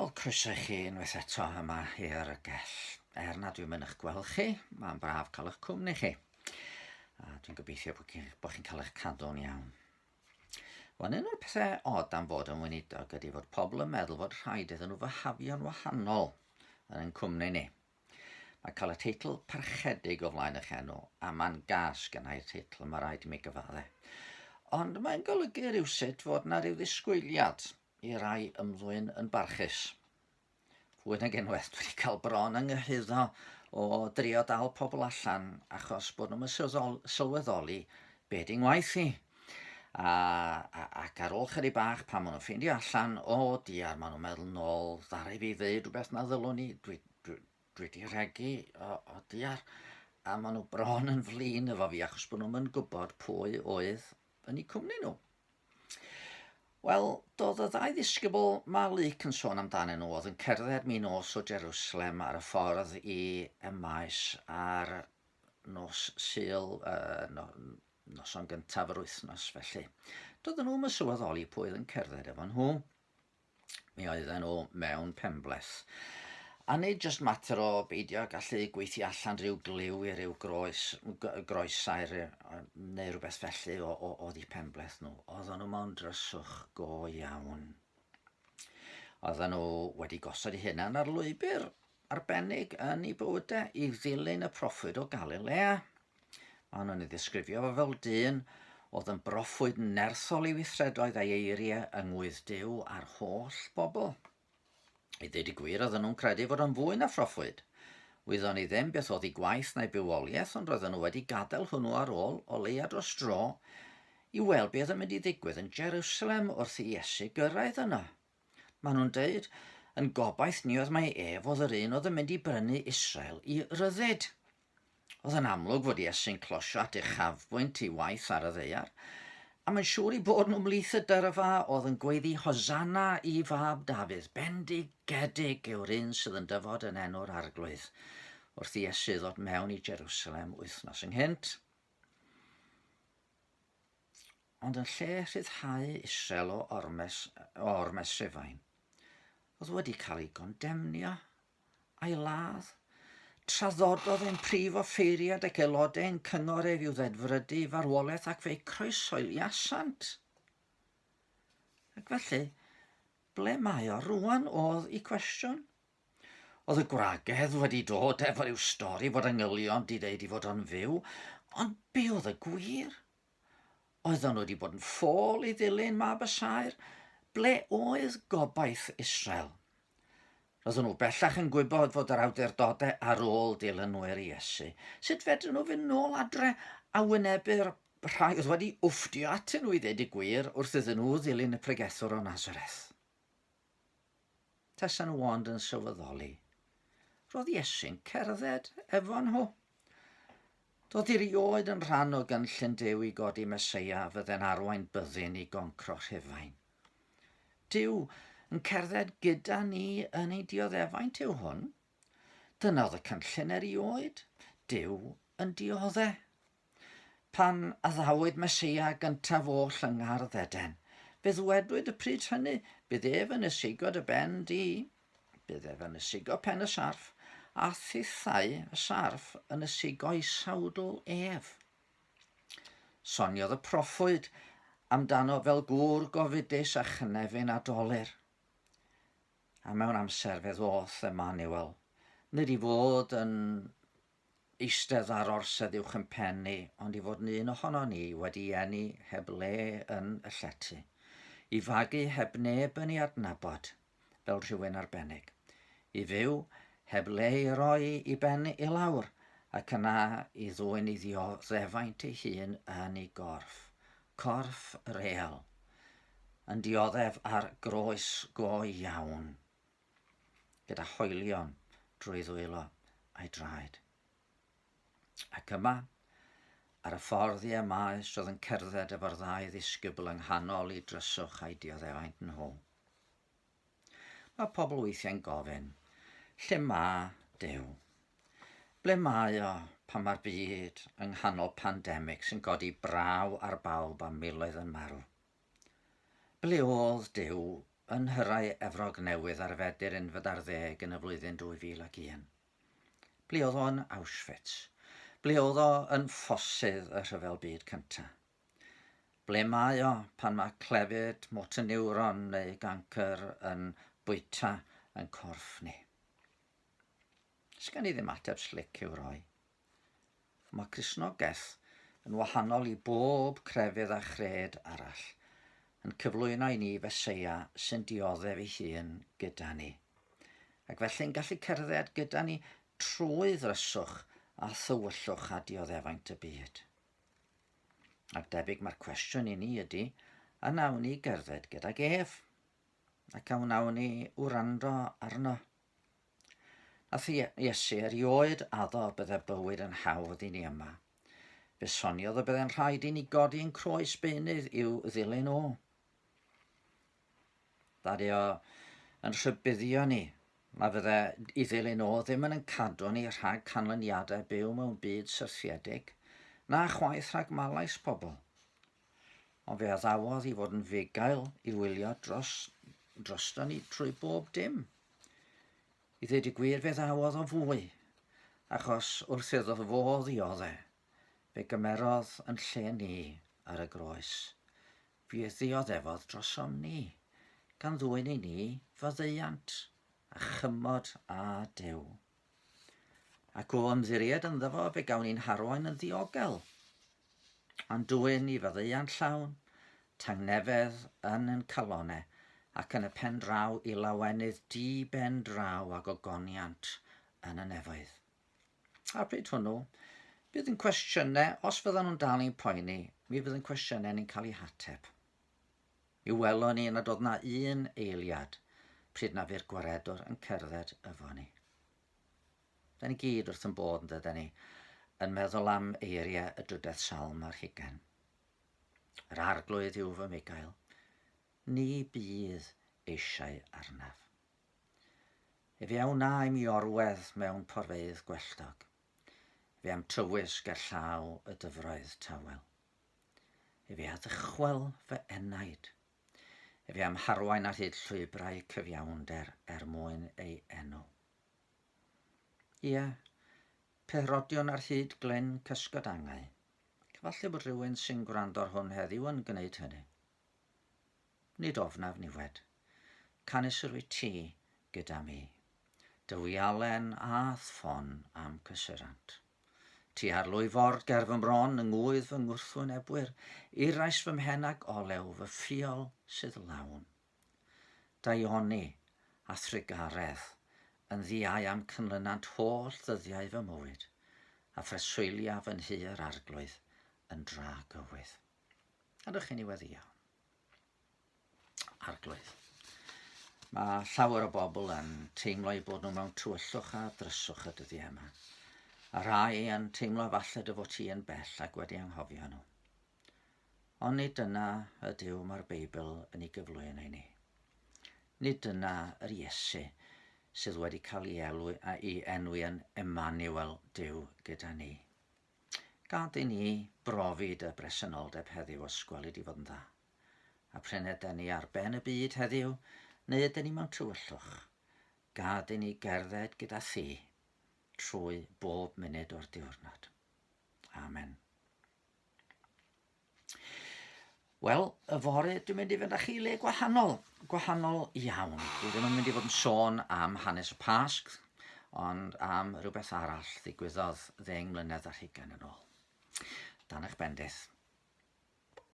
Wel, croeso i chi unwaith eto yma i'r gell. Er nad dwi'n mynd eich gweld chi, mae'n braf cael eich cwmni chi. A dwi'n gobeithio bod chi'n bo chi cael eich cadw'n iawn. Wel, un o'r pethau od am fod yn weinidog ydy fod pobl yn meddwl fod rhaid iddyn nhw fyhafio'n wahanol yn ein cwmni ni. Mae cael y teitl parchedig o flaen eich enw, a mae'n gas gennau'r teitl, mae rhaid i mi gyfadde. Ond mae'n golygu rhywsut fod yna rhyw ddisgwyliad i rai ymddwyn yn barchus. Fwy nag unwaith dwi wedi cael bron yng nghyhuddo o drio dal pobl allan achos bod nhw'n sylweddoli be di'n ngwaith i. A, a, ac ar ôl chydig bach pan maen nhw'n ffeindio allan, o diar, maen nhw'n meddwl nôl, ddaru fi ddeud rhywbeth na ddylwn i, dwi, dwi, dwi wedi rhegi, o, o diar. A maen nhw bron yn flin efo fi achos bod nhw'n gwybod pwy oedd yn eu cwmni nhw. Wel, doedd y ddau ddisgybl mae Luc yn sôn amdanyn nhw oedd yn cerdded mi nos o Jerusalem ar y ffordd i Emmaus ar nos Sul, uh, no, noson gyntaf yr wythnos felly. Doedden nhw'n sylweddoli pwy oedd yn cerdded efo nhw. Mi oedden nhw mewn penbleth. A nid jyst mater o beidio gallu gweithio allan rhyw gliw i ryw groes, groesair neu rhywbeth felly o, o, oedd eu penbleth nhw. Oedden nhw mewn dryswch go iawn. Oedden nhw wedi gosod eu hunain ar lwybr arbennig yn eu bywydau i ddilyn y proffwyd o Galilea. Maen nhw'n ei ddisgrifio fo fel dyn oedd yn broffwyd nerthol i weithredoedd a'i eiriau yng ngwydd Duw a'r holl bobl. I ddweud y gwir, oedden nhw'n credu fod o'n fwy na phroffwyd. Wyddon ni ddim beth oedd ei gwaith na'i bywoliaeth, ond roedden nhw wedi gadael hwnnw ar ôl, o leia dros dro, i weld beth oedd yn mynd i ddigwydd yn Jerusalem wrth i Iesu gyrraedd yno. Maen nhw'n deud, yn gobaith ni oedd mai ef oedd yr un oedd yn mynd i brynu Israel i ryddid. Oedd yn amlwg fod Iesu'n closio at uchafbwynt ei waith ar y ddaear, a mae'n siŵr i bod nhw mlith y dyrfa oedd yn gweiddi Hosanna i fab Dafydd, bendigedig yw'r un sydd yn dyfod yn enw'r Arglwydd, wrth i Iesu ddod mewn i Jerusalem wythnos ynghynt. Ond yn lle rhyddhau Israel o ormes, o ormes Rhufain, oedd wedi cael ei gondemnio a'i ladd. Traddododd ein prif offeiriad ac aelodau ein cyngor ef i'w ddedfrydu i farwolaeth ac fe'i croeshoeliasant. Ac felly, ble mae o rwan oedd i cwestiwn. Oedd y gwragedd wedi dod efo rhyw stori fod angylion di ddeud i fod o'n fyw, ond be oedd y gwir? Oedden nhw wedi bod yn ffôl i ddilyn mab y saer? Ble oedd gobaith Israel? Roedden nhw bellach yn gwybod fod yr awdurdodau ar ôl dilynwyr Iesu. Sut fedrwn nhw fynd nôl adre a wynebu'r rhai oedd wedi wfftio atyn nhw i ddeud y gwir wrth iddyn nhw ddilyn y pregethwr o Nazareth? Tasan nhw ond yn sylweddoli. Roedd Iesu'n cerdded efo nhw. Doedd hi rioed yn rhan o gynllun Duw i godi Meseia fydde'n arwain byddin i goncro Rhufain. Duw yn cerdded gyda ni yn ein dioddefaint yw hwn. Dyna oedd y cynllun erioed. Duw yn diodde. Pan addawyd Meseia gyntaf oll yng Ngardd Eden, fe ddwedwyd y pryd hynny, Bydd ef yn ysigo dy ben di, bydd ef yn ysigo pen y sarff, a thithau y sarff yn ysigo'i sawdl ef. Soniodd y proffwyd amdano fel gŵr gofidus a chynefin a dolur. A mewn amser fe ddoth Emmanuel, nid i fod yn eistedd ar orsedd uwch yn pen ni, ond i fod yn un ohono ni wedi eni heb le yn y llety, i fagu heb neb yn ei adnabod fel rhywun arbennig, i fyw heb le i roi i ben i lawr, ac yna i ddwyn ei ddioddefaint ei hun yn ei gorff, corff real, yn dioddef ar groes go iawn. gyda hoelion drwy ddwylo a'i draed. Ac yma, ar y ffordd i Emmaus, roedd yn cerdded efo'r ddau ddisgybl yng nghanol i dryswch a'i dioddefaint nhw. Mae pobl weithiau'n gofyn, lle mae Duw? Ble mae o pan mae'r byd yng nghanol pandemig sy'n codi braw ar bawb a miloedd yn marw? Ble oedd Duw yn Nhyrau Efrog Newydd ar Fedi'r unfed ar ddeg yn y flwyddyn 2001? Ble oedd o yn Auschwitz? Ble oedd o yn ffosydd y Rhyfel Byd Cyntaf? Ble mae o pan mae clefyd motor neuron neu gancr yn bwyta yn corff ni? Sgen i ddim ateb slic i'w roi. Mae Cristnogaeth yn wahanol i bob crefydd a chred arall, yn cyflwyno i ni Feseia sy'n dioddef ei hun gyda ni, ac felly'n gallu cerdded gyda ni trwy ddryswch a thywyllwch a dioddefaint y byd. Ac debyg mae'r cwestiwn i ni ydy, a wnawn ni gerdded gydag ef? Ac a wnawn ni wrando arno? Nath Iesu erioed addo bydde bywyd yn hawdd i ni yma. Fe soniodd y bydde'n rhaid i ni godi yn croes beunydd i'w ddilyn o. Ddaru o yn rhybuddio ni na fydde i ddilyn o ddim yn yn cadw ni rhag canlyniadau byw mewn byd syrthiedig, na chwaith rhag malais pobl. Ond fe addawodd i fod yn fugail i wylio dros, drosto ni trwy bob dim. I ddweud y gwir fe ddawodd o fwy, achos wrth iddo fo ddiodde, fe gymerodd yn lle ni ar y groes. Fe ddioddefodd drosom ni, gan ddwyn i ni faddeuant a chymod â Duw. Ac o ymddiried ynddo fo, fe gawn ni'n harwain yn ddiogel a'n dwyn i faddeuant llawn, tangnefedd yn yn calone, ac yn y pen draw i lawenydd di ben draw a gogoniant yn y nefoedd. A'r pryd hwnnw, bydd yn cwestiynau, os fyddan nhw'n dal i'n poeni, mi fydd yn cwestiynau ni'n cael eu hateb. Mi welon ni nad oedd na un eiliad pryd na fu'r gwaredwr yn cerdded efo ni. Da ni gyd wrth yn bodd, yn dyden ni, yn meddwl am eiriau y drydedd salm ar hugain. Yr arglwydd yw fy mugail, ni bydd eisiau arnaf. Efe a wna i mi orwedd mewn porfeydd gwelltog. Efe a'm tywys ger llaw y dyfroedd tawel. Efe a ddychwel fy enaid. Efe a'm harwain ar hyd llwybrau cyfiawnder er mwyn ei enw. Ie, pehrodion ar hyd glyn cysgod angau. Falle bod rhywun sy'n gwrando ar hwn heddiw yn gwneud hynny. Nid ofnaf niwed. Canys yr wyt ti gyda mi. Dy wialen a'th ffon a'm cysurant. Ti ar lwyford ger fy mron yng ngwydd fy ngwrthwynebwyr, irais fy mhen ag olew fy ffiol sydd lawn. Daioni a thrugaredd yn ddiau a'm cynlynant holl ddyddiau fy mywyd, a phreswyliaf yn nhŷ yr Arglwydd yn dra gywydd. Gadwch i ni weddïo. Arglwydd. Mae llawer o bobl yn teimlo eu bod nhw mewn tywyllwch a dryswch y dyddiau yma. A rhai yn teimlo falle dy fod ti yn bell ac wedi anghofio nhw. Ond nid dyna y Duw mae'r Beibl yn ei gyflwyno i ni. Nid dyna yr Iesu sydd wedi cael ei elw a'i enwi yn Emmanuel, Duw gyda ni. Gad i ni brofi dy bresenoldeb heddiw os gweli di fod yn dda. A prin yden ni ar ben y byd heddiw, neu yden ni mewn tywyllwch, gad i ni gerdded gyda thi trwy bob munud o'r diwrnod. Amen. Wel, yfory dwi'n mynd i fynd â chi i le gwahanol, gwahanol iawn. Dwi ddim yn mynd i fod yn sôn am hanes y Pasg, ond am rhywbeth arall ddigwyddodd ddeng mlynedd ar hugain yn ôl. Dan eich bendith.